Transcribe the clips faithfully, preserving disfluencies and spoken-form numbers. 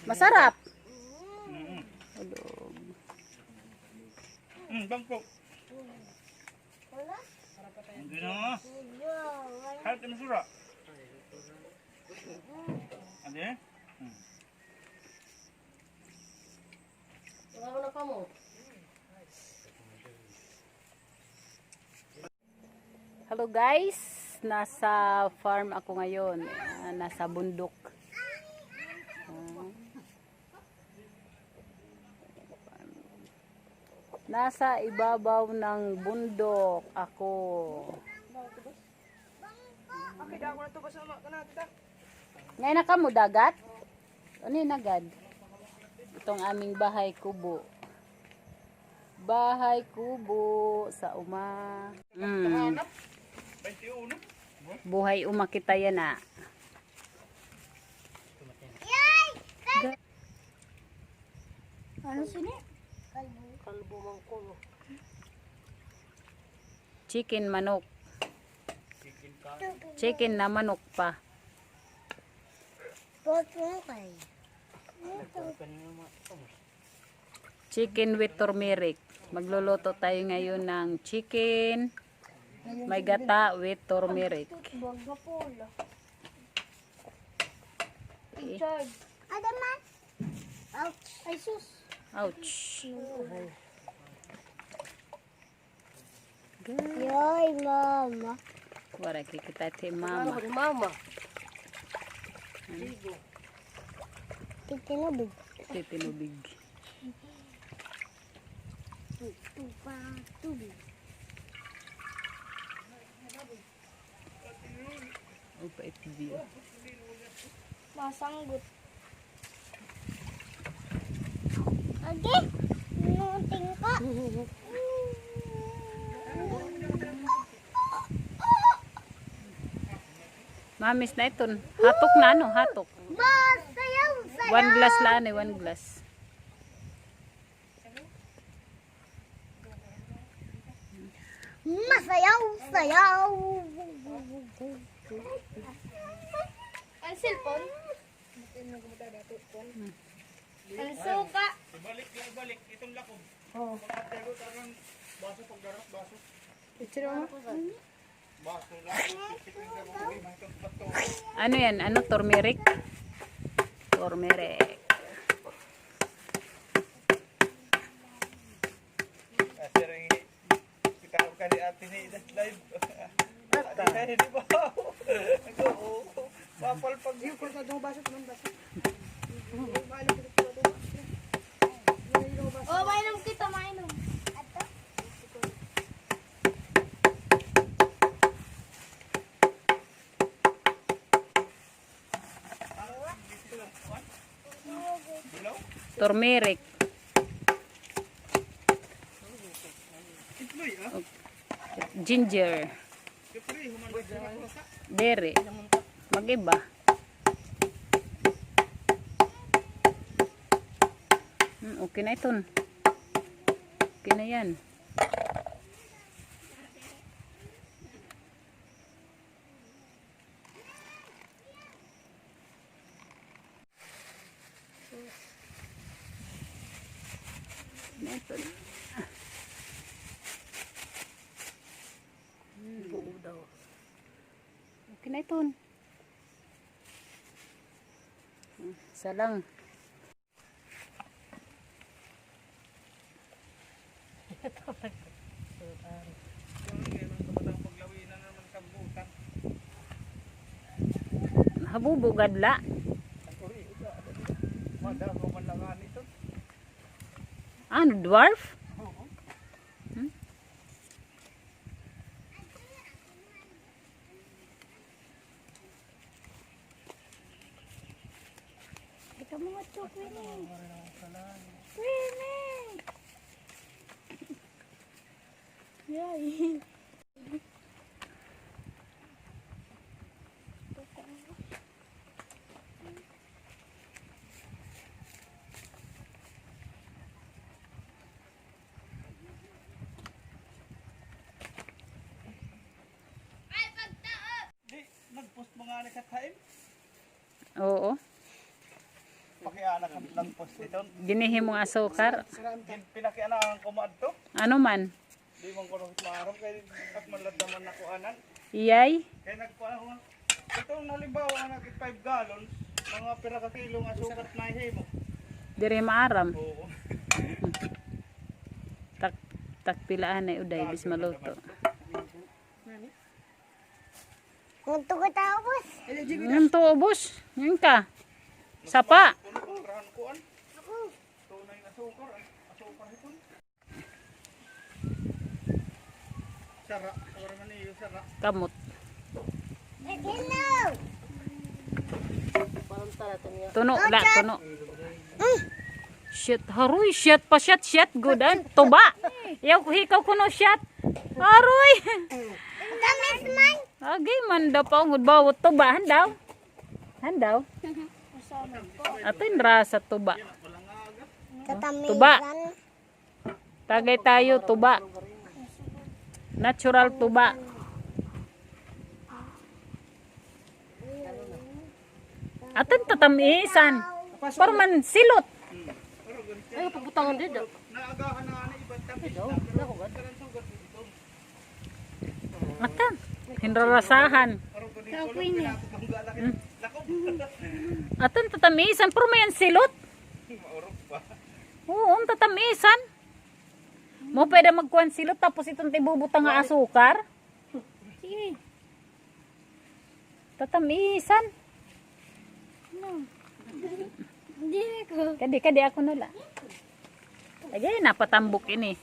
Masarap. Mm. Ulog. Mm, bangko. Hindi na. Kahit ang sura. Hindi? Hmm. Hello guys, nasa farm ako ngayon. Ah, nasa bundok. Ah. Nasa ibabaw ng bundok ako. Ngayon na kamo dagat? Ano yun agad? Itong aming bahay kubo. Bahay kubo sa uma. Mm. Buhay uma kita yana. Ano sini? Kalbo man ko. Chicken, manok. Chicken na manok pa. Chicken with turmeric. Magluluto tayo ngayon ng chicken. May gata with turmeric. Ouch. Ay, sus. Ouch. Yoy, mama. Waray kikita ti mama. Mama. Titinubig. Titinubig. Tupa, tubig. Oh, pait view. Masanggot. Agi, nuting ka. Mamis na iton. Hatok na, ano? Hatok. Masayaw, sayaw. One glass la, ano, one glass. Masayaw, sayaw. Ang cellphone? Ang suka. Ibalik, ibalik. Itong lakog. Oo. Pagkatero, tarang baso, pagdarat, baso. Picture mo? Ano yan? Ano? Turmeric? Turmeric. Kita ko kani ate ni Ida live. Ate, di ba? Ako, oo. Mapalpag yun. Kung sa duha baso, tunong baso. Balik ko sa duha baso. Oh, mainom kita, mainom. Turmeric. Ginger. Diri. Mag-iba. Hmm, okay na iton. Okay na yan. Ito na. Hmm. Buo daw. Okay na iton. Isa lang. Habubo gad la. Ano, dwarf? Hmm? Ikaw mga chok, Winnie. Winnie! Yay! Di, nag-post mo nga ni Kathaim? Oo. Pakiana kan lagpos dito. Ginhihimong asukar. Pinakiana an kumaadto. Ano man? Di man ko rin maaram kay ak malad naman ako anan. Iyay? Kaya nagkuha ako nga. Itong halimbawa nga nag five gallons, mga pira ka kilong asukar na himo. Diri maaram. Oo. Tak, tak pilaan na uday, bis maluto. Nganto ka taubos? Nganto ubos? Ngayon ka. Sapa. Tunay nga asukar, ah. Asukar ito. Sara, wala man iyo sara. Kamot. Tuno, la, tuno. Shit, haroy, shit pa, shit, shit, good, ah. Tuba. Yaw, hikaw kuno, shit. Haroy. Tamis man. Agi man daw pa, ungod ba, tuba, han daw. Han daw. Ato in rasa tuba. Tatamisan. Tuba. Tagay tayo, tuba. Natural tuba. Aton tatamisan. Para man silot. Ay, pagbutangan dida. Atan, hinrarasahan. Ikaw, Queenie. Hmm. Atan, tatamisan, pero may silot. Oo, tatamisan. Mo pwede magkuhan silot, tapos iton ibubutang nga asukar. Sige. Tatamisan. No. Hindi ko. Kadi, kadi ako na la. Lagi, napatambok ini.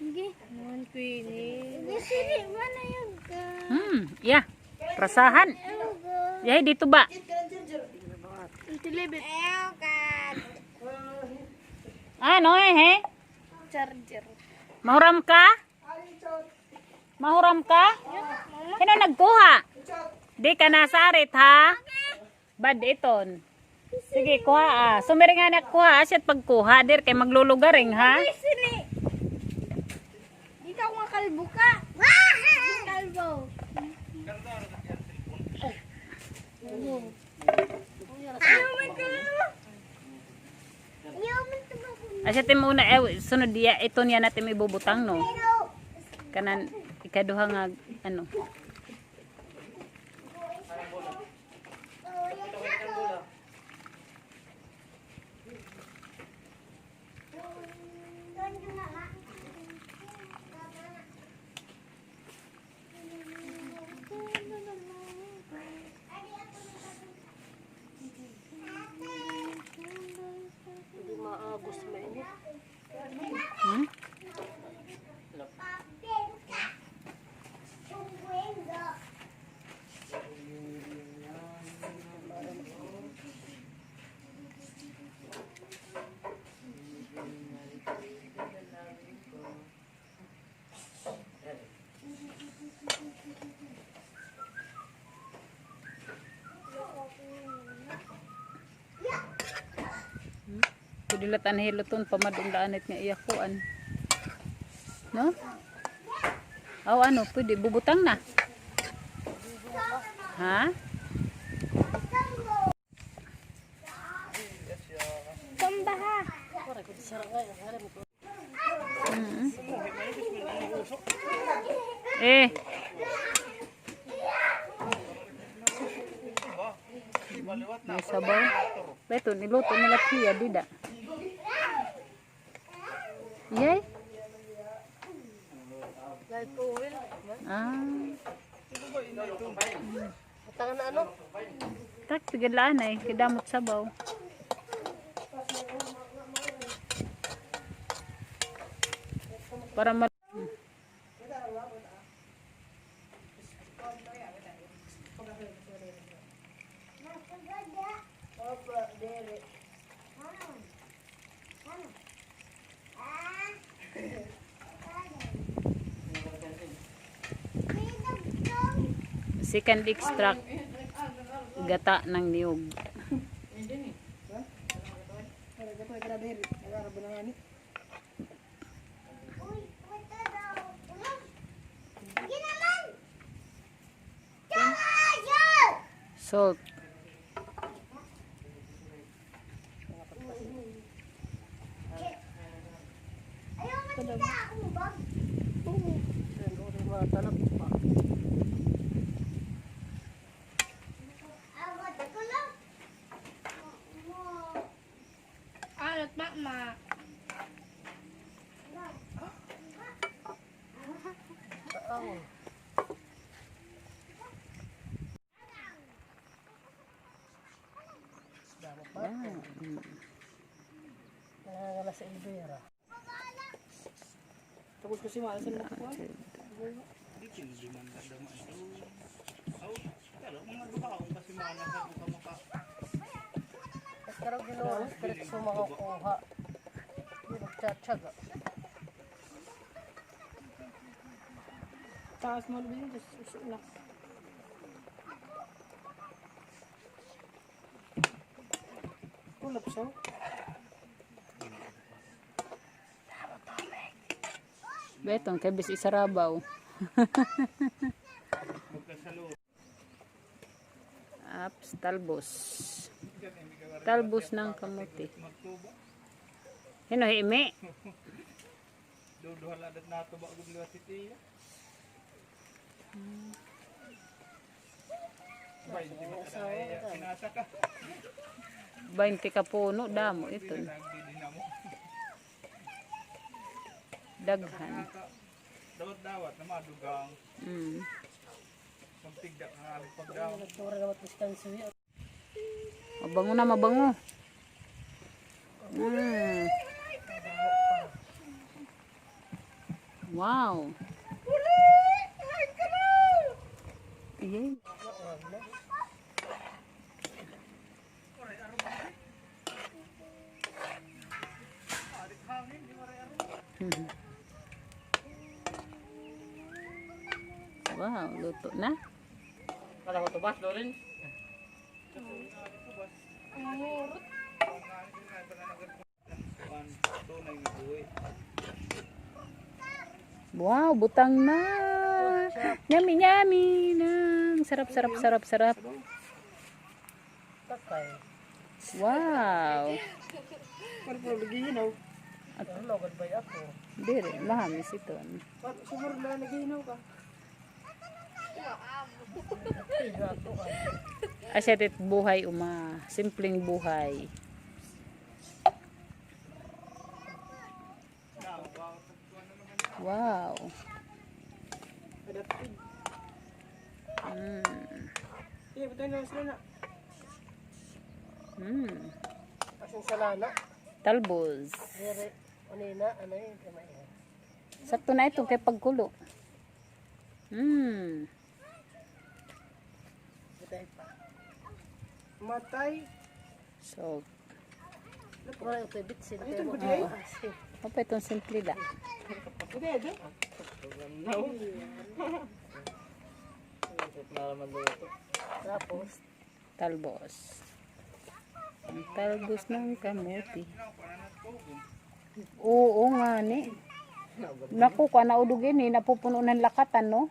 Sige. Man, Queenie. Sige, mana yun ka? Hmm, yeah. Rasahan. Ayaw ka. Yahay dito ba? Ito, libit. Ayaw ka. Ano eh, he? Charger. Mahuram ka? Mahuram ka? Sino nagkuha? Di ka nasarit, ha? Bad iton. Sige, kuha, ah. Sumiring nga na kuha, ah. Siya't pagkuha, dir kay maglulugaring, ha? Ay, sini. Di ka makalbo ka. Kalbo. Ano man ka? Asya, tim una, eh, sunod diya, ito niya natin ibubutang, no? Kanan, ikaduha nga, ano. Hindi maagos, mainit. Hmm? Hmm? Pwede la tan hiluton, pamadundaanit nga iya kuan. No? Aw, ano, pwede, bubutang na. Ha? Tumba ha. Mm. Eh. May sabaw. Beto, niluto nila tiya, dida. Yay? Light oil. Ah. Butangan na ano? Tak, tigad laan ay, kay damo it sabaw. Para mal- Second extract, gata ng niyog. Salt. Anot, mama? Damo pa. Wow. Mm. Nangangala sa Elvira. Tapos kasi maalas ang mga kuwan. Dito yung demand na dama ito. Aw, pero mga duha akong kasi maalas na buka maka. Mas karong Ginoo, diretso makakuha. Hindi nagtsatsaga. Taas mo, Lubin, Diyos, uso na. Kulap siya. Beton, kay bis isarabaw. Aps, talbos. Talbos ng kamote. Hino, hi Imi? Duduha la dat nato ba gud liwat si Tia? Baynte ka puno, damo ito. Daghan. Dawat-dawat na madugang. Mm. Magtigda ka nga pagdawat. Nagtura dawat deskanso niya. Mabango na, mabango. Mm. Wow. Yay. Wow, luto na. Kala ko tubas, Loren. Ang ngurot. Wow, butang na. Yummy, yummy na. Sarap, sarap, sarap, sarap. Takay. Wow. Purple, lagi yun, oh. Ano, lagad ba ako? Diri, mahamis ito. Sumuro na, lagi yun, oh, ka. Asya tit buhay uma, simpleng buhay. Wow. Mm. Iya, betul na sila na. Mm. Asong salana. Talbos. Diri, ano yun na, ano yun, kamay. Sakto na ito kay pagkulo. Hmm. Matay. So, wala ito, bitsin. Ano ito, oo. Opo, itong simple la. Tapos, Talbos. Ang talbos ng kamote. Oo nga ni. Naku, kuan na udog ini, napupuno ng lakatan, no?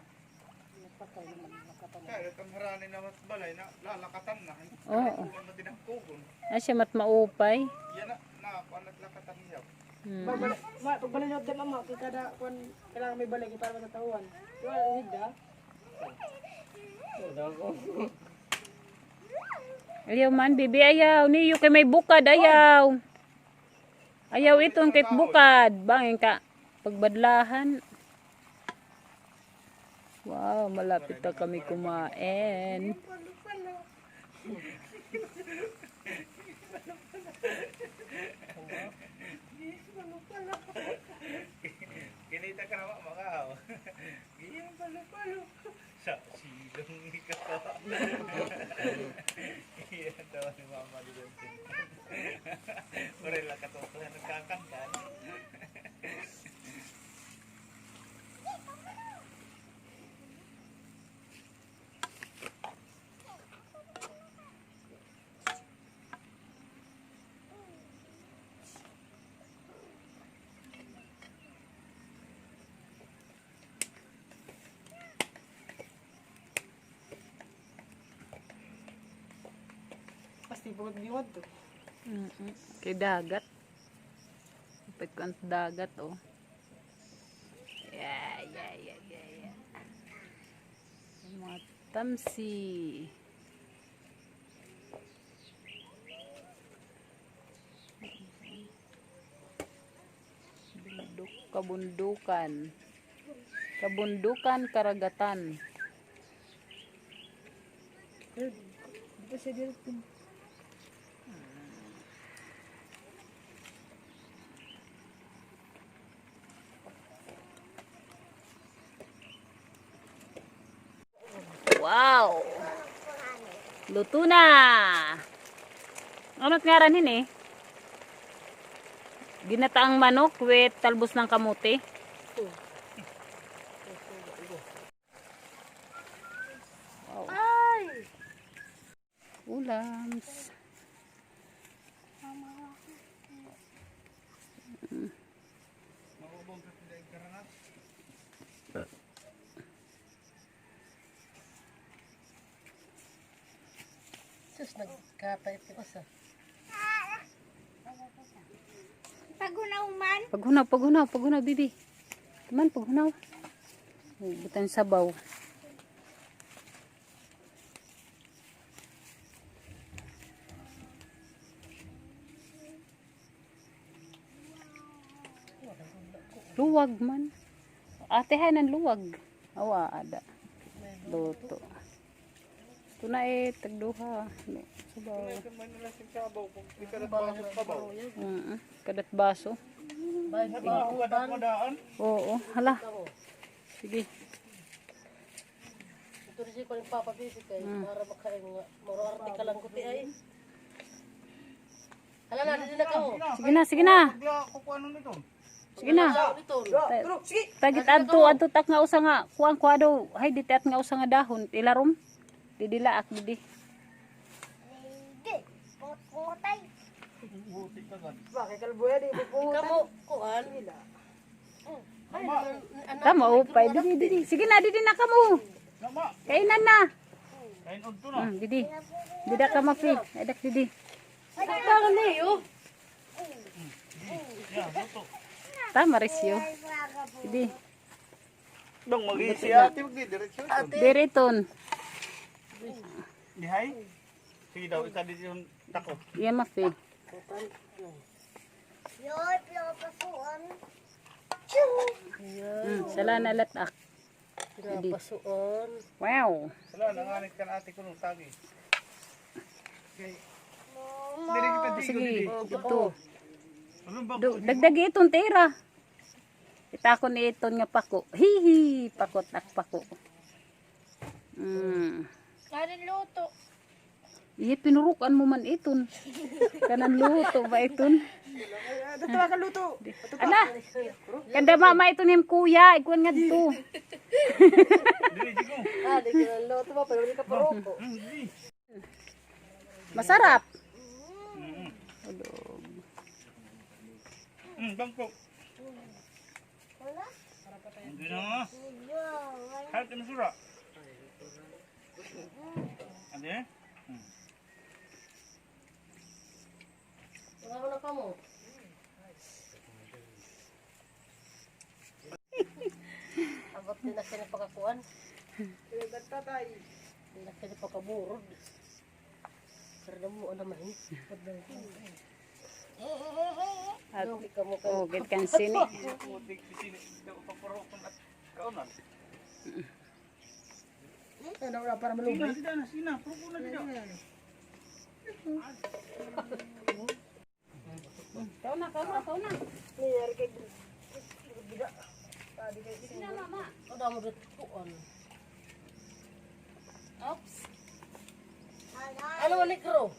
Kaya itong harani na mas balay na lalakatan na. Oo. Kuan na dinagkugon. Asya mat maupay. Yan na, na, kuan na lakatan niya. Hmm. Pagbalik, ma-, pagbalik niyo, mama, kay kada kuan, kailangan may balay para matatahuan. Di ba, ang higda? Ayaw man, bibi, ayaw. Niyo kay may bukad, ayaw. Ayaw iton kay bukad. Bangin ka pagbadlahan. Wow, malapit na kami kumain. Kinita ka naman, mga, oh. Giyang palo-palo. Sa silong ni ka. Iya, tawa ni Mama doon. Pare la ka to, nagkakanta, no? Sipag liwat to. Mm-mm. Kay dagat. Pagkuan dagat, oh. Yeah, yeah, yeah, yeah, yeah. Mga tamsi. Bundok, kabundukan. Kabundukan, karagatan. Di ba siya dito? Wow! Luto na! Ano it ngaran hini? Ginataang manok with talbos ng kamote. Wow. Ay! Ulams. Sus, nagkatay ito usa. Paghunaw man. Paghunaw, paghunaw, paghunaw, didi. Man, paghunaw. Ay, butang sabaw. Luwag man. Ate, hay nan luwag. Awa, ada. Luto. Ito na eh, tagduha. Sabaw. Mm, kadat baso. Oo, hala. Sige. Ito rin siya ko ng Papa Bibi kay para makain nga. Mura arte ka lang kuti ay. Hala na, didi na kamo. Sige na, sige na. Sige na. Tagit adto, adto tak nga usa nga kuan, kuha daw. Hay, didi at nga usa nga dahon. Ilarom. Didi laak, didi. Bakit kalbuya di pupungutan? Kamo, kuan. Kamo, upay. Didi, didi. Sige na, didi na kamo. Kainan na. Kain udto na. Hmm, didi. Dida ka, Mafi. Ay, dak didi. Ay, tangan niyo. Tama, Risyo. Didi. Dong, mag-iisi ate, magdidiretso. Diriton. Dihay? Sige daw, isa didi yung takot. Iya, Mafi. Yoy, pinapasuan. Hmm, sala na latak. Pinapasuan. Wow. Sala na nga kan ate ko nung tagi. Mama. Sige, ito. Dagdagi iton tira. Itakon ni iton nga pako. Hihi, pako tak pako. Mm. Kanin luto. Iya, pinurukan mo man iton. Kanan luto ba iton? Dito ka luto. Ala. Kanda mama iton him kuya, ikuan nga dito. Ah, di ka luto ba, pero di ka paruko. Masarap. Mm. Udog. Mm, bangko. Hindi na nga. Kahit ang sura. Ano yan? Hmm. Wala ko na kamo. Abot din na siya pagkakuan. Hindi na siya pagkaburod. Pero mo, ano man, eh. At, oh, gid kan sini. Ay, nawala para malubay. Sina, sina, sina. Puro ko na dito. Ikaw na, ikaw na, ikaw na. Niyari kay bida. Tadi kay sina, mama. Ito daw mo dito kuan. Oops. Ano, negro?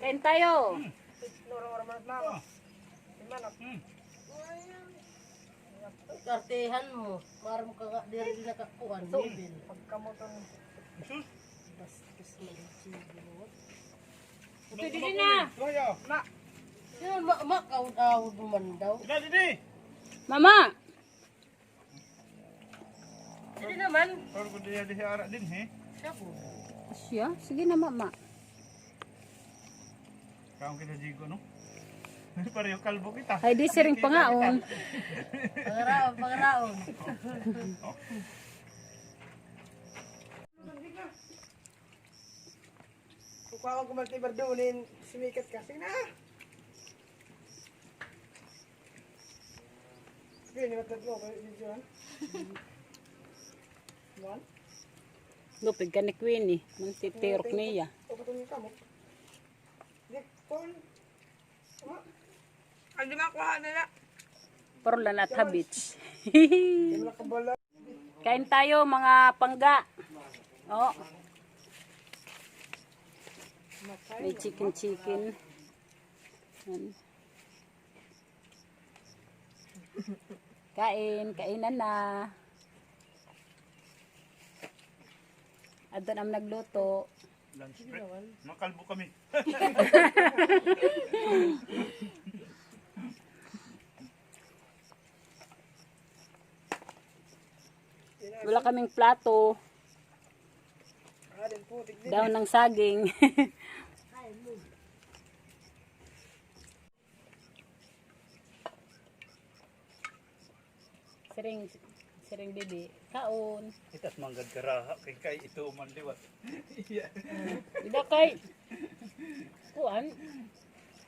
Kain tayo. Noro, oro, manok, mama. Manok. Kartehan mo. Maram ka nga, diri nakakuan, Mabel. Pagkamoton. Bastos mo, sige mo. Ito, didi na. Ma. Sino ma, ma, kaud-awod mo man daw. Didi. Mama. Didi naman. Pero kung didi, didi, ara din, he? Siya po. Siya? Sige na, mama. Kaon kita, Jigo, no? Pareho kalbo kita. Ay, di siring pangaon. Pangaraon, pangaraon. Kukuha ko man ti Bardonin, sumikat ka. Sige na. Sige, niwatat mo, kaya video, ha? One. Lupig ka ni Queenie, magtitirok niya. Opo, ito niya kamo. Di, phone. Ano? Ay, di makuha nila. Pero lanat habits. Di mo nakabala. Kain tayo, mga pangga. Oh. May chicken, chicken. Yan. Kain, kainan na. Adto na an nagluto. Lunch break. Makalbo kami. Wala kaming plato. Dahon ng saging. Siring, siring bibi, kaon. Itas manggad karaha, kay, kay ito man liwat. Iya. Ida kay, kuan.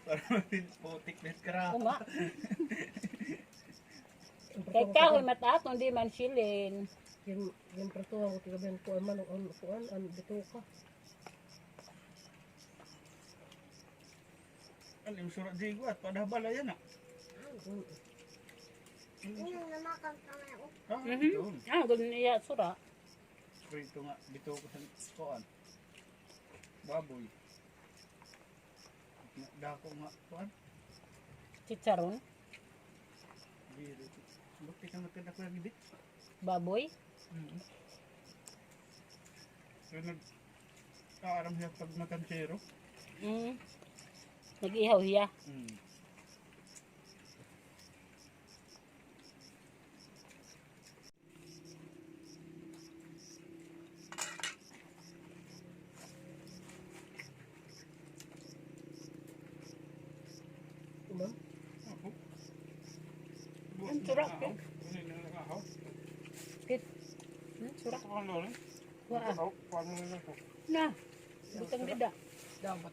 Para maging putik na karaha. Uma. Kay kahoy mataas, hindi man silin. Yung, yung prituhan ko, tiga ben, kuan man, kuan, kuan, ano, bituka. Ano yung surat di ko at padahabala yan, ah. Ano na makang kamay, oh. Ah, mhm. Ito. Ah, ganun iya sura. Prito nga, dito ko sa kuan. Baboy. Dako nga, kuan. Chicharon? Dili. Bakit ang matanda ko ng ibit? Baboy? Mm. So, nag-aaram siya pag makansero? Mm. Nag-ihaw siya? Mm. Ang surak, eh. Kit. Hmm, surak. Wa. Na. Butang dida. Dapat.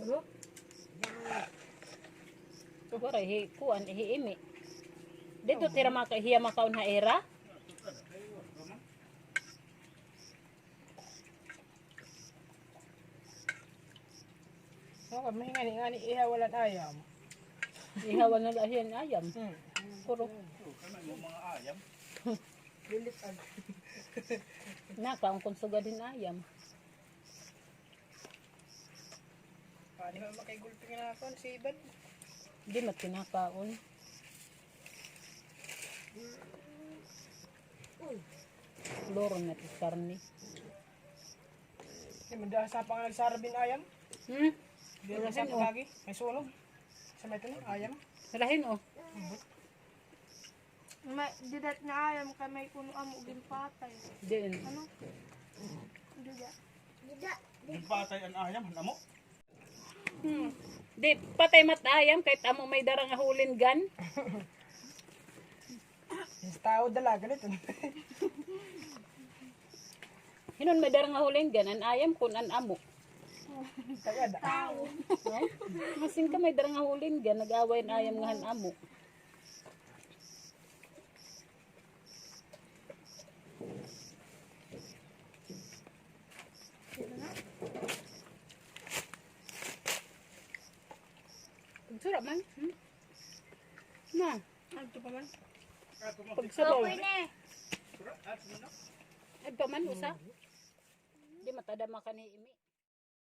Ano? Waray hi kuan, hi imi. Dito tira maka, hiya makaon ha ira. So, kami ngani, ngani ihaw la an ayam. Ihaw la hiya an ayam. Hmm. Puro. Kana yung mga ayam. Lilitan. Nakaon kon sugad hin ayam. Paano nga makaigulpi nga na ako, si Iban? Di mat kinakaon. Uy. Loro na ti karne. Di man dahil sa pangagsarabin ayam? Hmm? Di man sa pagagi. May sunog. Sa may tunog, ayam. Salahin, oh. May, dida nga ayam kay may kuno amo ginpatay. Diin? Ano? Dida. Dida. Ginpatay an ayam, han amo? Hmm. Di, patay mat ayam, kay it amo may dara nga hooligan. Tawo dala, ganito. Hin-o an may dara nga hooligan, an ayam kon an amo? Tawo. Masing ka may dara nga hooligan, nag-away an ayam ngan han amo. Sura man. Hmm? Na. Adto pa man. Pagsabaw. Okay na eh. Adto man, usa. Di matada makani imi.